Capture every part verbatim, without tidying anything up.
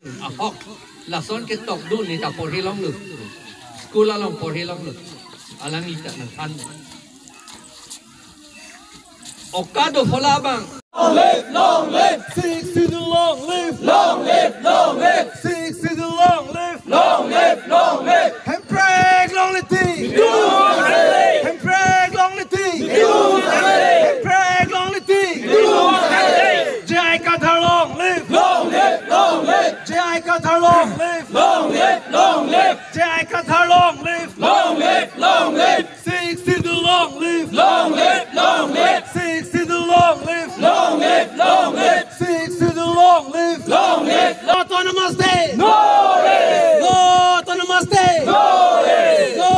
Ahok, lason ketok dun neta porhi longlo. School along porhi longlo. Alangli ta nangthan. O kadokave abang. Long live, long live. Sixth Schedule long live. Long live, long live. Sixth Schedule long live. Long live, long live. Hemprek longle ti. Hemprek longle ti. Hemprek longle ti. J I Kathar long live. Long live, long live. J I Kathar long live. Long live, long live. J I Kathar long live. Long live, long live. Sixth Schedule long live. Long live, long live. Sixth Schedule long live. Long live, long live. Sixth Schedule long live. Long live. No autonomous state. No rest. No autonomous state. No rest. No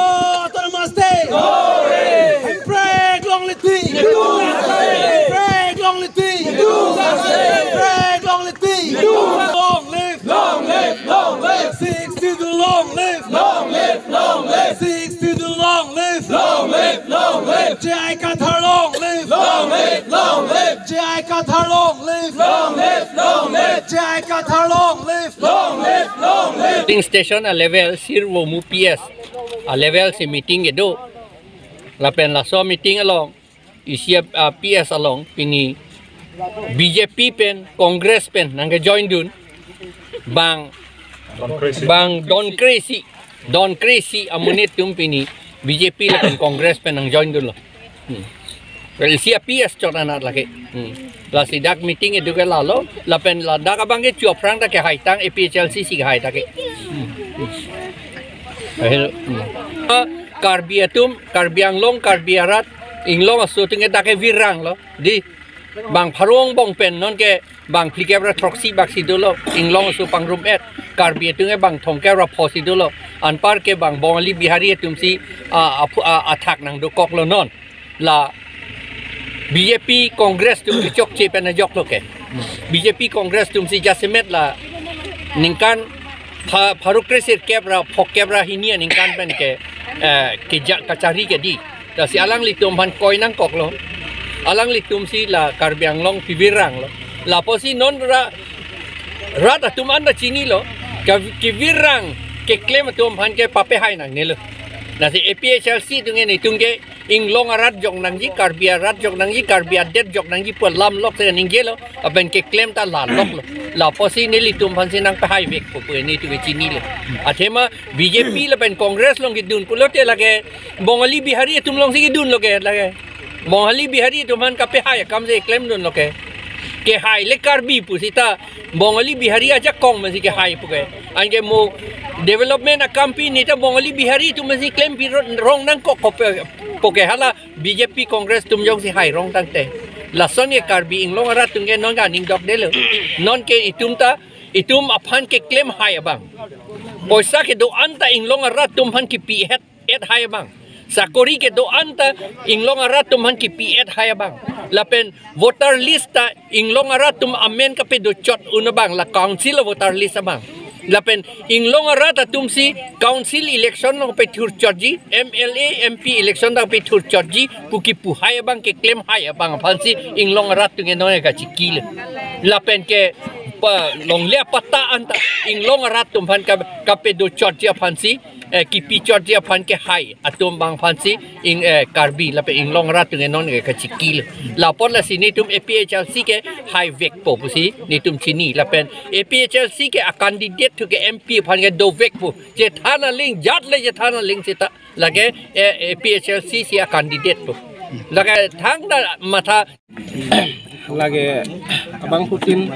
autonomous state. No rest. Hemprek longle ti. Hemprek longle ti. Hemprek longle ti. Long live. Long live, long live. Sixth Schedule long live. Long live, long live. Sixth Schedule long live. Long live, long live. J I Kathar long live. Long live, long live. J I Kathar long live. Long live, long live. J I Kathar long live. Long live, long live. Polling station a level sirvo mu P S a level si meeting kedo. Lapen laso meeting along isi a, a, P S along pini B J P pen Congress pen nangkejoin dun bang, Don Kresi. Bang Don Kresi, Don Kresi amonit atum pini B J P lapen Congress pen nangjoin dunlo. Hmm. Well, isi a P S chot anat lake. Hmm. Lasi dak meeting kedo ke lalo, lapen ladak abang ke chu aphrang ta kehai tang A P H L C si kehai ta ke. Hmm. Hmm. Ahil, hmm. Ah, Karbi atum, Karbi Anglong, Karbi arat, inglong aso atum ke dak ke virang lo. Di bang pharo angbong pen non ke bang phlikep ra throksi bak si dolo, inglong aso pangrum et, Karbi atum ke bang thomkep ra pho si dolo, anpar ke bang Bongali Bihari atum si, ah, aphu-, ah, athak nangdokoklo non. La B J P Congress atum kechokche pen ajoklo ke. B J P Congress atum si jasemet la ningkan pha-, pharo kresirkep ra phokep ra hini aningkan pen ke, eh, keja kachari ke di. Lasi alanglitum aphan koi nangkoklo. Alanglitum si la Karbi Anglong piviranglo. Lapusi non ra rat atum anta chinilo. Ka-, kevirang keklem atum aphan ke papehai nangnelo. Lasi A P H L C atum ke netum ke inglong arat jok nangji, Karbi arat jok nangji, Karbi adet jok nangji pu alam lok se ningjelo, lapen keklem ta la loklo. Lapusi nelitum aphan si nangpehai vekpo pu netum ke chinilo. Athema B J P lapen Congress along kedun pulote lake Bongali Bihari atum along si kedunlo ke lake. Bongali Bihari atum aphan kapehai akam si klemdunlo ke. Kehai le Karbi pusita Bongali Bihari ajakong pensi kehai pu ke. Anke mo development akam pi neta Bongali Bihari atum pensi klempi ro-, rong nangkok kope pu ke, hala B J P Congress atum jongsi hai rong tangte. Lason ke Karbi inglong arat atum ke non ke aning dokdelo. Non ke itum ta, itum aphan keklem hai abang. Poisa kedo-an ta inglong arat atum aphan kipi het et hai abang. Sakori kedo-an ta inglong arat atum aphan kipi et hai abang. Lapen voter list ta inglong arat atum amen kapedochot un abang, la council voter list abang. Lapen inglong arat atum si council election along pethurchotji, M L A, M P election along pethurchotji pu kipu hai abang, keklem hai abang aphan si inglong arat atum ke non kachikilo. Lapen ke pa longle apatta anta inglong arat atum aphan ka, kapedochotji aphan si, eh, kipichotji aphan ke hai atum abang aphan si ing, eh, Karbi lapen inglong arat atum ke non ke kachikilo. Lapot lasi netum A P H L C ke hai vekpo pusi netum chini, lapen A P H L C ke a candidate thu ke M P aphan ke dovekpo. Chethan aling jat le chethan aling seta lake, eh, A P H L C si a candidate po. Lake thangta matha lake abangphutin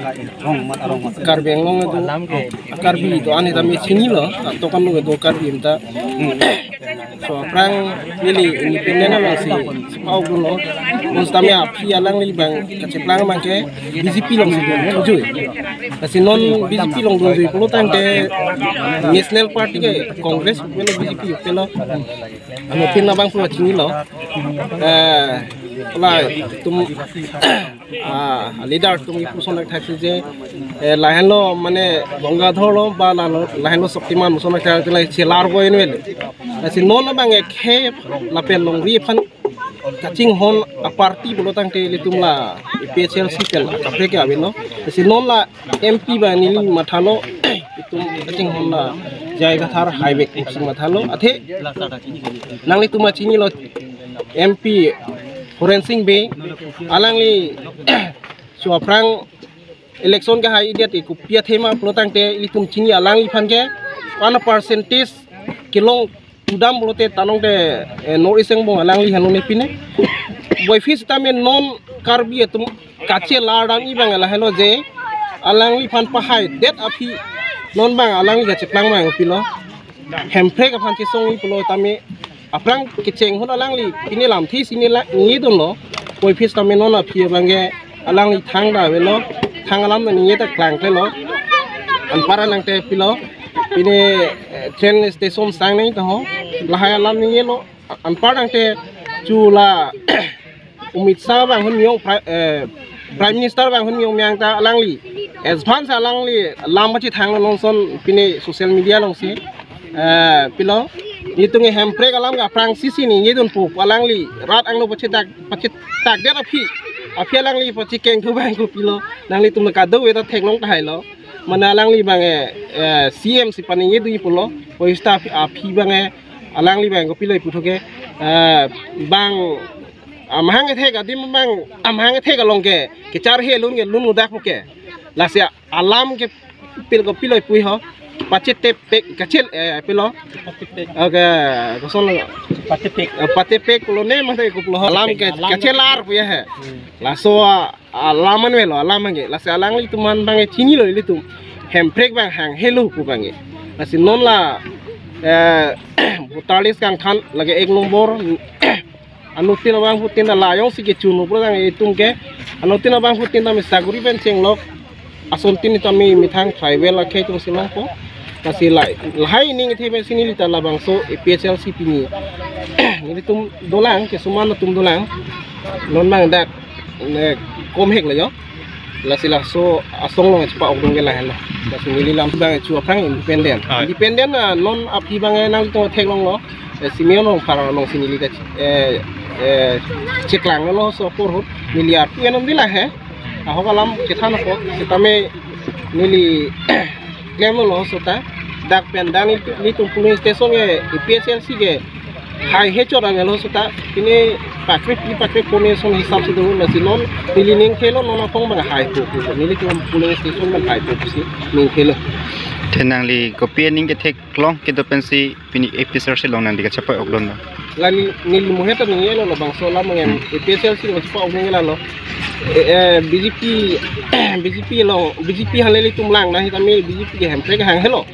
Karbi Anglong do, Karbi do-an ta me chinilo, atokan lo do Karbi ta. So aphrang neli independent along si sepau dolo. Bonsitame aphi alangli bang kacheplang abang ke B J P along si dun jui. Lasi non B J P along dun jui pulo tangte National Party ke Congress pulo B J P pulo. Anuttin abangphu chinilo. Eh, la itum, ah, leader atum kipu sonak thaksi je, eh, lahenlo mane Gangadhar lo ba lalo, lahenlo Shaktiman sonak thaksi la chelar ko envel. Lasi non abang ke khep lapen longri aphan kachinghon a party pulo tangte ilitum la A P H L C pen kaprek ke avelo. Lasi non la M P ba neli mathalo Tum kachinghon la J I Kathar highway kusing mathalo. Athe nanglitum chinilo M P Horensing Bey, alangli su aphrang election kehai idet e kopi athema pulotangte ilitum chini alangliphan ke one percentage kelong pudam pulote tanong te, eh, North East angbong alangli hanu ne pine. Boiphis tame non Karbi atum kachelar dam-i abang lahelo je alangliphan pahaidet aphi non abang alangli kacheplang abang pilo. Hemprek aphan chesong-i pulo tame aphrang kecheng ahut alangli pine lamthe si ne la ngidunlo. Boiphis tame non aphi abang ke alangli thangta avelo, thang alam ta ningje ta klangklelo. Anpar nangte pilo, pine, eh, train station sang nangji ta ho, lahai alam ningjelo. Anpar nangte chula Amit Shah abang ahun miyong Pri-, eh, Prime Minister abang ahun miyong miyang ta alangli advance alangli lam pachethanglo nonson pine social media alongsi. Eh, pilo, nelitum Hemprek alam ke aphrangsi si ningjidunpo, alangli rat angno pachetak, pachetakdet aphi, aphi alangli pachekeng thu abang ko pilo, nanglitum kadokave ta theklong tahailo. Mane alangli abang, eh, eh, C M si paningjidunji pulo, boiphis ta aphi, aphi abang, eh, alangli abang ko pilo ipu thu ke, eh, bang, amahang kethek adim abang, amahang kethek along ke kecharhe lun ke lun udak pu ke. Lasi alam ke pil ko pilo ipui ho. Pachetepek kachel, eh, pilo. Patepek. Oke, koson lo. Patepek. Eh, patepek pulo ne mate ko pulo ho. Alam ke, alam kachelar pu ya he. Hmm. Laso a, alam an avelo, alam ange. Lasi alanglitum an abang chinilo ilitum. Hemprek abang hanghelo pu abang. Lasi non la, eh, voter list kangthan lake ek nombor anuttin abangphutin ta la jongsi kechun pulotang itum ke, anuttin abangphutin ta me saguri pen chenglok, asontin ta me methang tribal akhei atum si longpo. Lasi la, lahai ning ithe pensi neli ta labangso A P H L C pini nelitum dolang, kesuman atum dolang, non abang dak, ne, kom hek lo jo. Lasi laso asong along chepa-okdun ke lahelo. Lasi neli lam abang chu aphrang independent. Hai. Independent na non aphi abang nangtum theklonglo. Eh, Simeon Rongphar alongsi neli ta, eh, eh, cheklanglo laso apor ahut. Neli arpu enom dila he. Ahok alam kethan apot. Setame neli klemlo laso ta. Dak pen dan neli, nelitum polling station ke, A P H L C ke haihe chot an laso ta. Pine pakri pi pakri pone ason hisap si do, lasi non neli ningthelo non apong abang haipo pu. Nelitum polling station abang haipo pusi ningthelo. Te nangli kopi aning ketheklong kedo pensi pini A P H L C along nangli kachepa-okdunlo? La neli, neli mohe ta ningjelo labangso alam ange. Hmm. A P H L C along chepa-okdun ke lalo. Eh, eh, B J P, B J P along, B J P hale ilitum lang na, hitame B J P ke Hemprek hanghelo.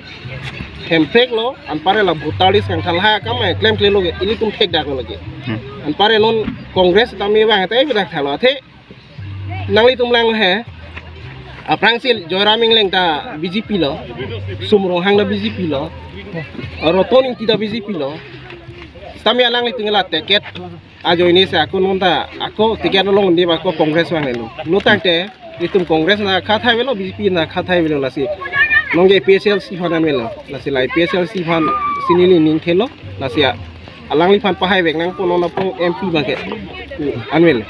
Hemprek lo, anpar la voter list kangthan lahai akam klemklelo ke, ilitum thekdaklo lake. Hmm. Anpar non Congress tame abang ta ebedak thalo athe. Nanglitum lang he. Aphrangsi Joyram Engleng ta B J P lo. Sum Ronghang ta B J P lo. Roton Ingti ta B J P lo. Setame alanglitum la ticket ajoine si ako non ta ako ticket along di ako Congress abang lelo. Lo tangte itum Congress na khathai avelo, B J P na khathai avelo lasi. Non ke A P H L C aphan an avelo. Lasi la A P H L C aphansi neli ningthelo. Lasi a, alangliphan pahai vek nangpo non apong M P abang ke. An avelo.